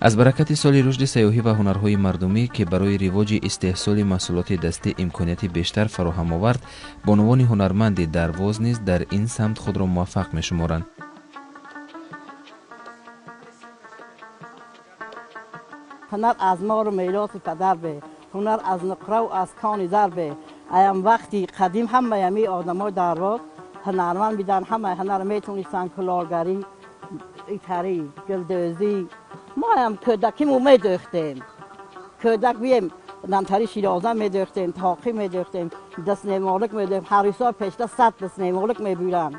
Аз баракати соли рушди сайёҳӣ ва ҳунарҳои мардумӣ, ки барои ривоҷи истеҳсоли маҳсулоти дастӣ имконияти бештар фароҳам овард, бонувони ҳунарманди Дарвоз низ дар ин самт худро муваффақ мешуморанд. Ҳунар аз мору мероси падар бе, ҳунар аз нуқраву аз кони зар бе. Аям вақти қадим ҳамаи ҳамин одамои Дарвоз ҳунарманд биданд, ҳамаи ҳунар метонистанд: кулолгарӣ, итарӣ, гулдӯзӣ. Мо ҳам кӯдакиму медӯхтем. Кӯдак бием, намтари Широза медӯхтем, тоқӣ медӯхтем, дастнемолик медӯхтем. Ҳарисо пешта 100 дастнемолик мебуранд.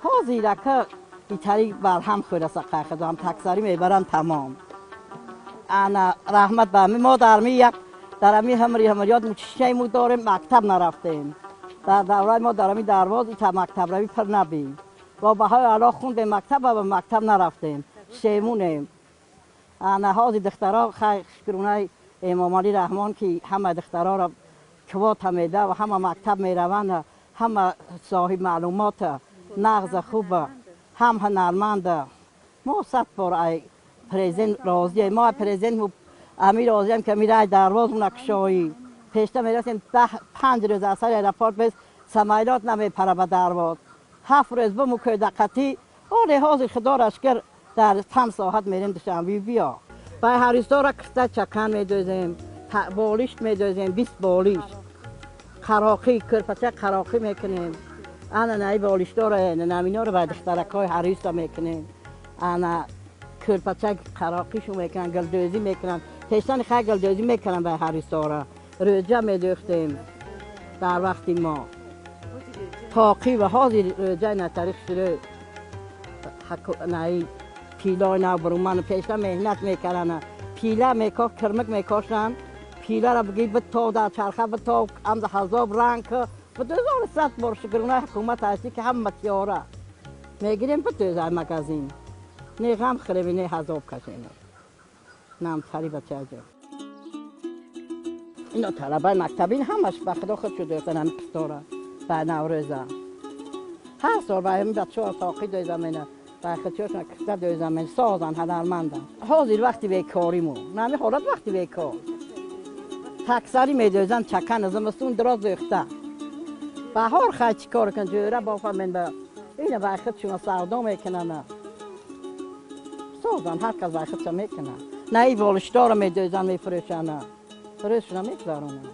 Ҳозир ака итари барҳам хӯраса қайхадам, таксарӣ мебаранд тамом. Ана раҳмат ба мо дар ми як дар ами ҳамри ҳамриёт мучишаи дорем, мактаб нарафтем. Дар давраи мо дар ами Дарвоз ита мактабравӣ пир набӣ. Бо баҳои ало хундем мактаб ва ба мактаб нарафтем. Шемунем. Ана ҳозир духтаро хай шукрунаи Эмомалӣ Раҳмон, ки ҳама духтароро квота меда ва ҳама мактаб мераванд, ҳама соҳиб маълумот, нағз хуба, ҳам ҳунарманд. Мо 100 бор ай президент розием. Мо президент ами розием, ки ами рай Дарвоз мунакшоӣ. Пешта мерасем 5 рӯз аз сари аэропорт без самолёт намепара ба Дарвоз. 7 рӯз биму кӯдақатӣ. Оле ҳозир худоро шукр дар 5 соат мерем Душанбе биё. Ба ҳарисдора киста чакан медӯзем, болишт медӯзем, 20 болишт. Қароқӣ, кӯрпача қароқӣ мекунем. Ана наи болиштдора, наминоро ба духтаракҳои ҳариста мекунем. Ана кӯрпача қароқишу мекунанд, гулдӯзӣ мекунанд. Пештани хай гулдӯзӣ мекунанд ба ҳарисдора. Рӯҷа медӯхтем дар вақти мо. Тоқӣ ва ҳозир рӯҷаи натари хушрӯ наи пилои нав буруман пешта меҳнат мекарданд. Пила мекош, кирмик мекошанд. Пиларо бигӣ битов дар чарха битов, амда ҳазоб ранг ки 2100 бор шукрунаи ҳукумат ҳастӣ, ки ҳама тиёра мегирем бидӯзай магазин. Не ғам хӯрем, не ҳазоб кашем. Намтари бачаҷо. Ино талабаи мактабин ҳамаш ба худо худ шуд дӯхтан ҳами қистора ба Наврӯза. Ҳар сол ба ҳамин бачаҳо тоқӣ дӯзамена, ба худшошон киста дӯзамен, созан, ҳунармандан. Ҳозир вақти бекориму нами ҳолат вақти бекор. Таксарӣ медӯзан чакан, зимистон дароз дӯхта. Баҳор хай чӣ кор кун, ҷӯра бофамен ба ина ба худшона савдо мекунанд. Созан, ҳар кас ба худша мекунад. На и болиштдоро медӯзан, мефурӯшанд. Фурӯшона мегузаронанд.